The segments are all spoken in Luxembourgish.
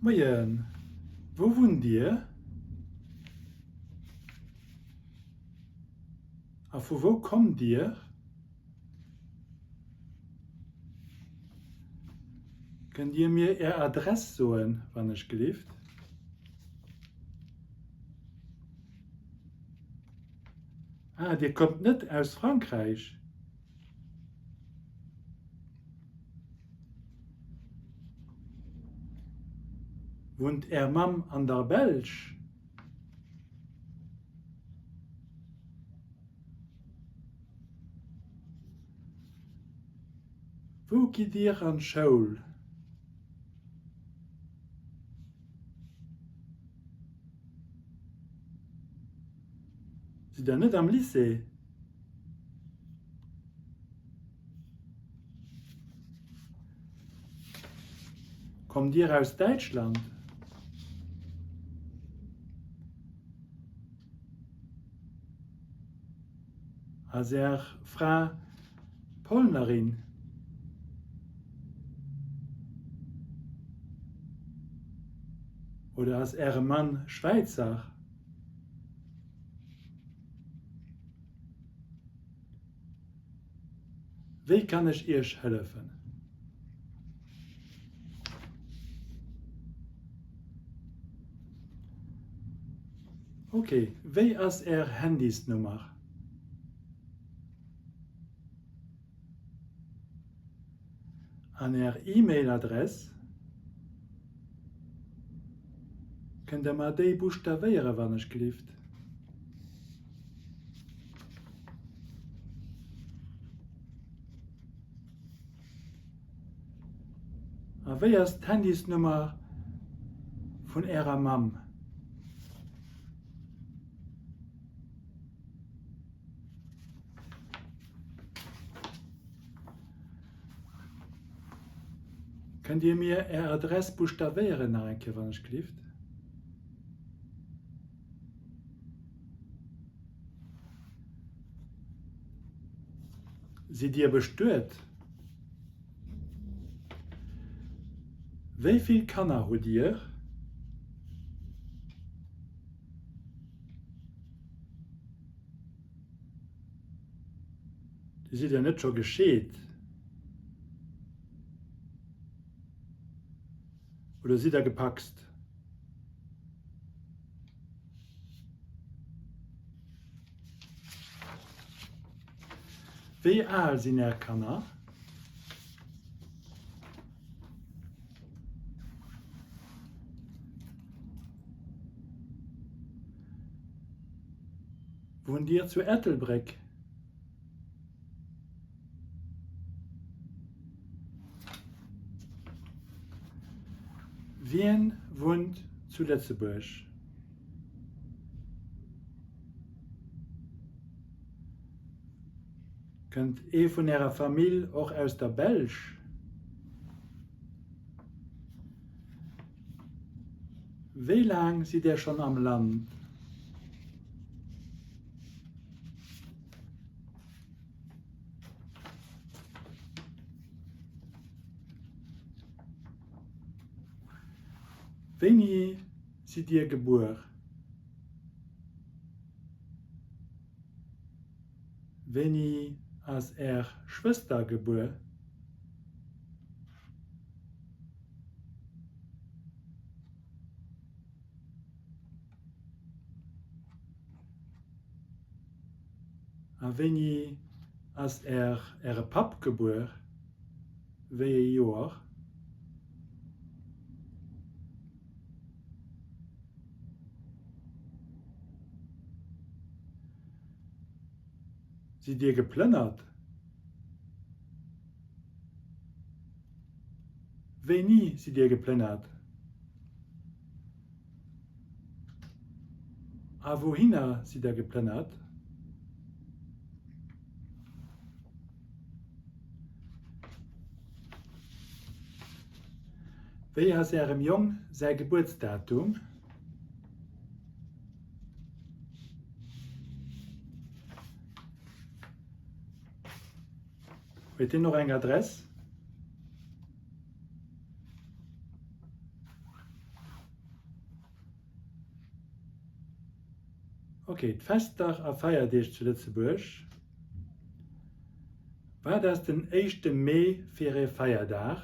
Moien, wou wunnt Dir? A vu wou kommt Dir? Kënnt Dir mir Är Adress soen, wann ech gelift? Ah, Dir kommt net aus Frankräich? Wunnt Är Mamm an der Belsch? Wou gitt Dir an d'Schoul? Sidd Der net am Lycée? Kommt Dir aus Däitschland? Ass Är Fra Polnerin? Oder ass Äre Mann Schwäizer? Wéi kann ech Iech hëllefen? Ok, wéi ass Är Handysnummer? An Är E-Mail-Adress? Kënnt Der mer déi buschtawéiere wann ech glift? A wéi ass d'Handysnummer vun Ärer Mamm? Kënnt Dir mir Är Adress buschtawéieren nach eng Kéier wann ech glift? Sidd Dir bestuet? Wéi vill Kanner hutt Dir? Dir sidd jo net scho gescheet? Oder sidd der gepacst? Wéi al sinn Är Kanner? Wunnt Dir zu Ettelbréck? Wien wunnt zu Lëtzebuerg? Kënnt ee vun Ärer Famill och aus der Belsch? Wéi laang sidd Där schonn am Land? Wéini sidd Dir gebuer? Wéini ass Är Schwëster gebuer? A wéini ass Är Äre Papp gebuer? Wéi ee Joer? Sidd Dir geplënnert? Wéini sidd Dir geplënnert? A wouhinner sidd Der geplënnert? Wéi ass Ärem Jong säi Gebuertsdatum? Huet hien och eng Adress? Ok, d'Festdag a Feierdeeg zu Lëtzebuerg. Wat ass den éischte Mee fir ee Feierdag?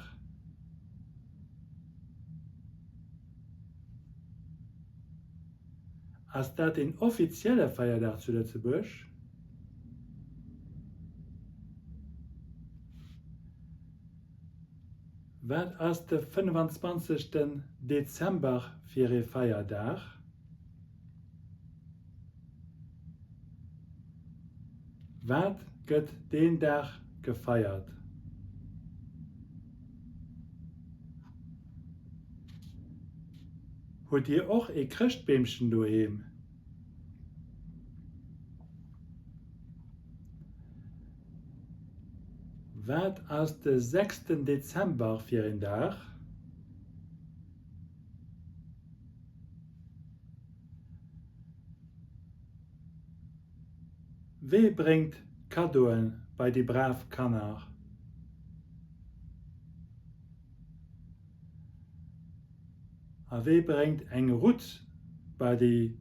Ass dat een offizielle Feierdag zu Lëtzebuerg? Wat ass de 25. Dezember fir ee Feierdag? Wat gëtt deen Dag gefeiert? Hutt Dir och ee Chrëschtbeemchen doheem? Wat ass de sechsten Dezember fir een Dag? Wee bréngt d'Kaddoe bei déi brav Kanner? A wee bréngt eng Rutt bei déi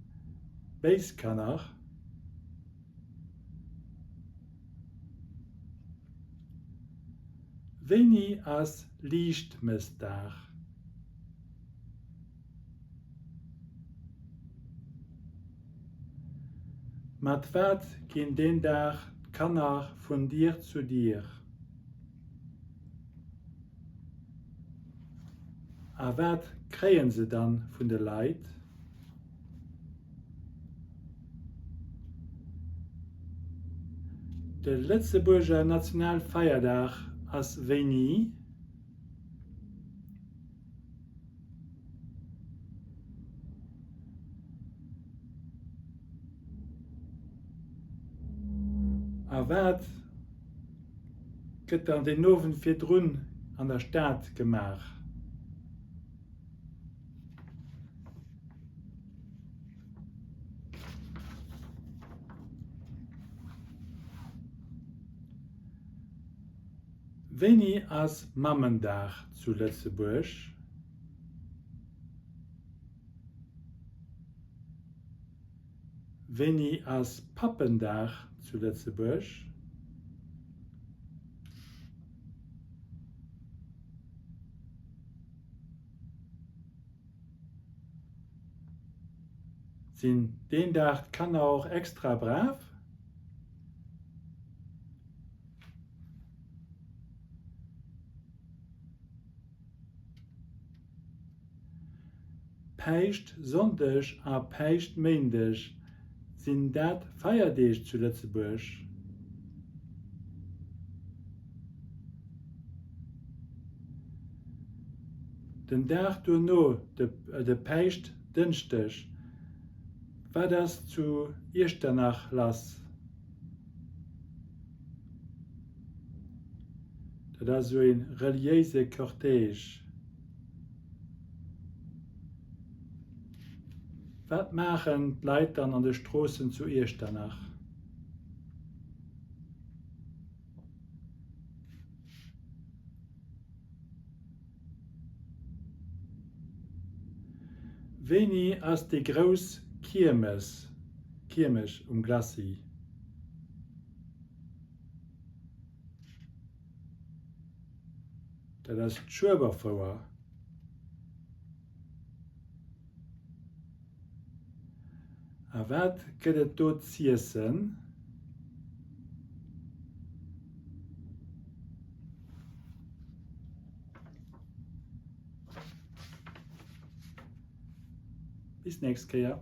béis Kanner? Wéini ass Liichtmëssdag? Mat wat ginn deen Dag d'Kanner vun Dier zu Dier? A wat kréien se dann vun de Leit? De Lëtzebuerger Nationalfeierdag ass wéini? A wat gëtt dann deen Owend virdrun an der Stad gemaach? Wéini ass Mammendag zu Lëtzebuerg? Wéini ass Pappendag zu Lëtzebuerg? Sinn deen Dag d'Kanner och extra brav? Päischtsonndeg a Päischtméindeg, sinn dat Feierdeeg zu Lëtzebuerg? Den Dag duerno, de Päischtdënschdeg, wat ass zu Iechternach lass? Dat ass esou ee reliéise Cortège. Wat maachen d'Leit dann an de Stroossen zu Iechternach? Wéini ass déi grouss Kiermes, Kiermech um Glacis? Dat ass d'Schueberfouer. A wat gëtt et do z'iessen? Bis nächst Kéier.